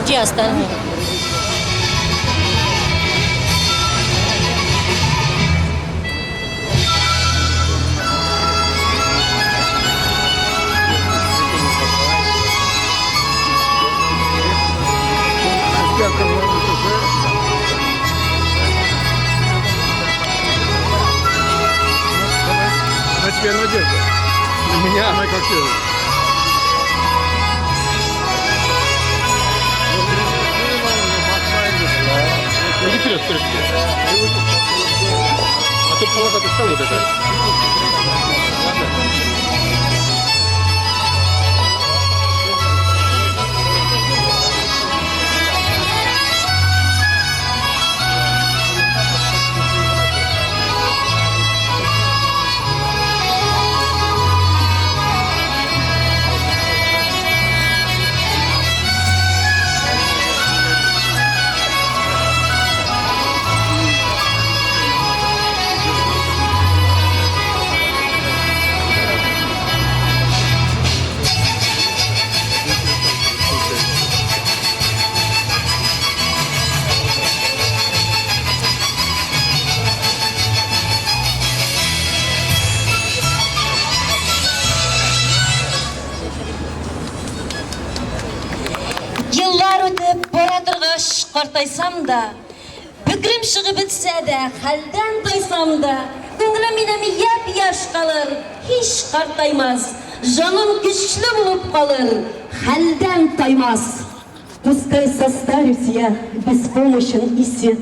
Где остальные? На тебя надежда. На меня она как Иди вперед, вперед, вперед. А то полоса ты стал вот это. Еллар үтеп бара торгач, картайсам да, бөкрем чыгып бетсә дә, хәлдән тайсам да, күңелем минем япь-яшь калыр, һич картаймас, җаным көчле булып калыр, хәлдән таймас. Пускай состарюсь я беспомощен и сед,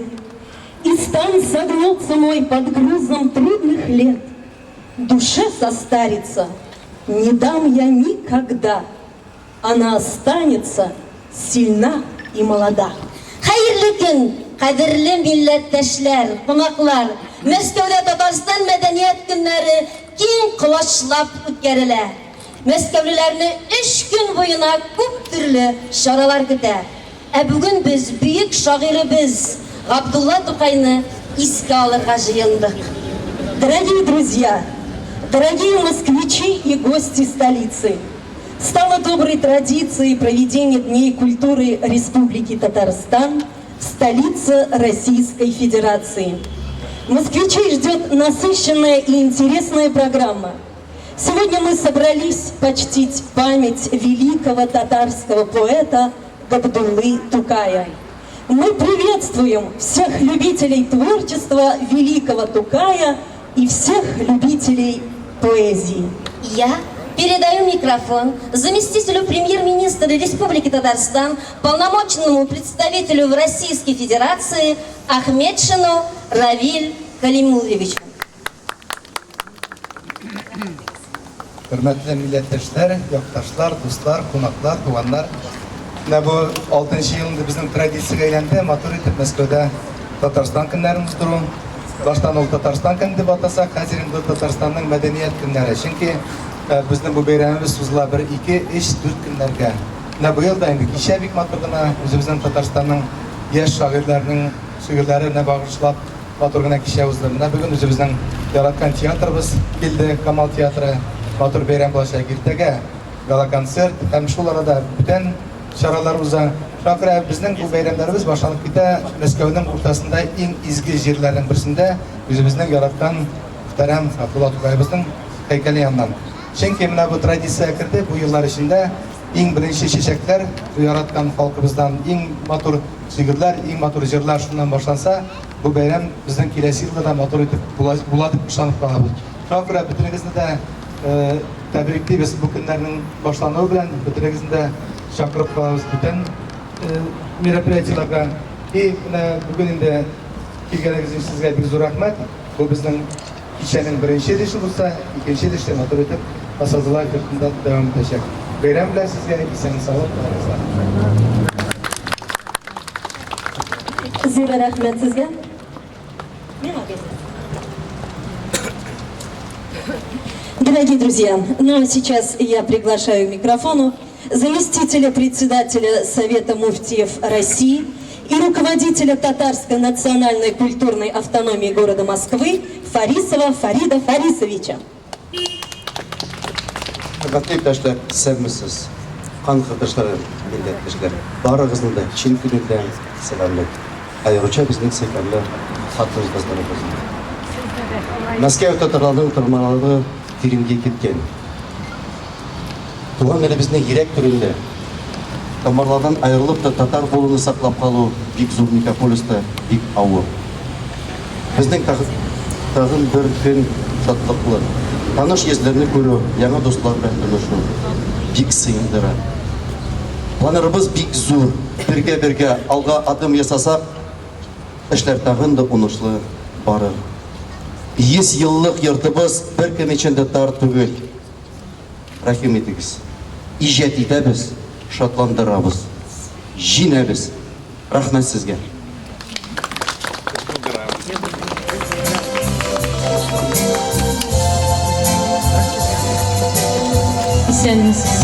И стан согнется мой под грузом трудных лет. Душе состариться не дам я никогда, Она останется сильна и молода. Хәерле көн, кадерле милләттәшләр, кунаклар! Мәскәүдә Татарстан мәдәният көннәре киң колачлап үткәрелә. Мәскәүлеләрне өч көн буена күп төрле чаралар көтә. Ә бүген без бөек шагыйребез Габдулла Тукайны искә алырга җыендык. Дорогие друзья, дорогие москвичи и гости столицы, стало доброй традицией проведение Дней культуры Республики Татарстан в столице Российской Федерации. Москвичей ждет насыщенная и интересная программа. Сегодня мы собрались почтить память великого татарского поэта Габдуллы Тукая. Мы приветствуем всех любителей творчества великого Тукая и всех любителей поэзии. Я передаю микрофон заместителю премьер-министра Республики Татарстан, полномочному представителю в Российской Федерации Ахметшину Равиль Калимулловичу. Хөрмәтле милләттәшләр, якташлар, дуслар, кунаклар, туганнар. Менә бу 6 ел инде безнең традициягә әйләнде, матур итеп Мәскәүдә Татарстан көннәрен уздыру. Баштан ул Татарстан көне дип атасак, хәзер инде Татарстанның мәдәният көннәре. Чөнки э, безнең бу бәйрәмебез сузыла бер, ике, өч, дүрт көннәргә. Менә быел да инде кичә бик матур гына үзебезнең Татарстанның яшь шагыйрьләренең шигырьләренә багышлап Матур гына кичә узды. Менә бүген үзебезнең яраткан театрыбыз килде, Камал театры. Матур бәйрәм булачак. Иртәгә гала-концерт һәм шул арада бүтән чаралар уза. Шуңа күрә безнең бу бәйрәмнәребез башланып китә Мәскәүнең уртасында иң изге җирләрнең берсендә, үзебезнең яраткан мөхтәрәм Габдулла Тукаебызның һәйкәле яныннан. Чөнки менә бу традиция керде, бу еллар эчендә иң беренче чәчәкләр яраткан халкыбыздан иң матур шигырьләр, иң матур җырлар шуннан башланса, Бу бәйрәм безнең киләсе елда да матур итеп була, була дип ышанып калабыз. Шуңа күрә бөтенегезне дә э, тәбриклибез бу көннәрнең башлануы белән, бөтенегезне дә чакырып калабыз бүтән э, мероприятиеләргә. И менә бүген инде килгәнегез өчен сезгә бик зур рәхмәт. Бу безнең кичәнең беренче өлеше булса, икенче өлеше матур итеп Асазлар йортында дәвам итәчәк. Бәйрәм белән сезгә, исән-саулык барыгызга. Зур рәхмәт сезгә. Миңа Дорогие друзья, ну а сейчас я приглашаю к микрофону заместителя председателя Совета муфтиев России и руководителя Татарской национальной культурной автономии города Москвы Фарисова Фарида Фарисовича. Хөрмәтле иптәшләр, исәнмесез! Кан кардәшләрем, милләттәшләр, барыгызны да чын күңелдән сәламлим. Аеруча безнең сөйкемле хатын-кызларыбызны. Мәскәү татарларының тормалары тирәнгә киткән. Туган илебезнең йөрәк түрендә, тамырлардан аерылып та татар булуны саклап калу бик зур мегаполиста бик авыр. Безнең тагын бер көн шатлыклы. Таныш йөзләрне күрү, яңа дуслар белән танышу бик сөендерә. Планнарыбыз бик зур. Бергә-бергә алга адым ясасак, эшләр тагын да уңышлы барыр. 100 еллык йортыбыз беркем өчен дә тар түгел. Рәхим итегез. Иҗат итәбез, шатландырабыз. Җиңәбез. Рәхмәт сезгә. Исәнмесез.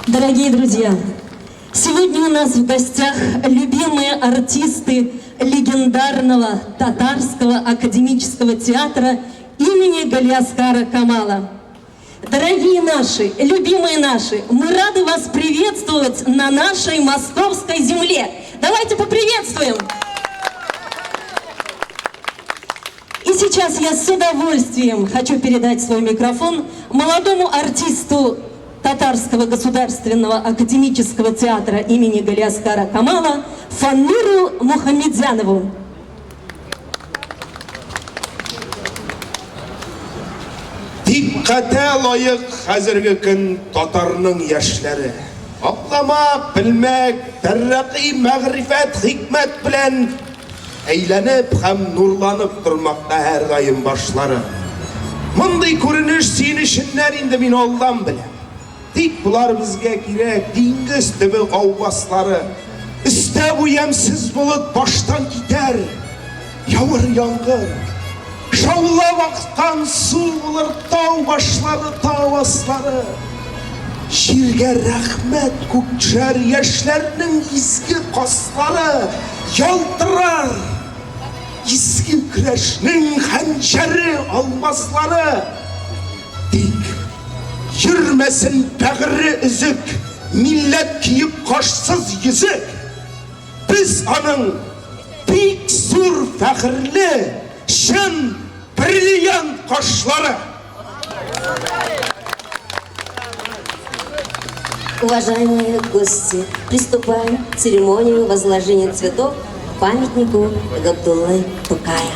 Дорогие друзья, сегодня у нас в гостях любимые артисты легендарного татарского академического театра имени Галиаскара Камала. Дорогие наши, любимые наши, мы рады вас приветствовать на нашей московской земле. Давайте поприветствуем! И сейчас я с удовольствием хочу передать свой микрофон молодому артисту Татарского государственного академического театра имени Галиаскара Камала Фаннуру Мухамедзянову. Диккатә лаек хәзерге көн татарның яшьләре. Аңламак, белмәк, тәррәкый, мәгърифәт, хикмәт белән әйләнеп һәм нурланып тормакта һәрдаим башлары. Мондый күренеш сөенеченнән инде мин алдан беләм. Тик болар безгә кирәк, диңгез төбе гаубаслары. Өстә бу ямьсез болыт баштан китәр. Явыр яңгыр, шаулап аккан су булыр тау башлары, тау аслары. Җиргә рәхмәт күк төшәр, яшьләрнең изге каслары ялтырар. Изге көрәшнең хәнҗәре, алмазлары. Тик йөрмәсен бәгыре өзек, милләт киеп кашсыз йөзек. Без аның бик зур фәхерле, чын бриллиант кашлары. Уважаемые гости, приступаем к церемонию возложения цветов к памятнику Габдуллы Тукая.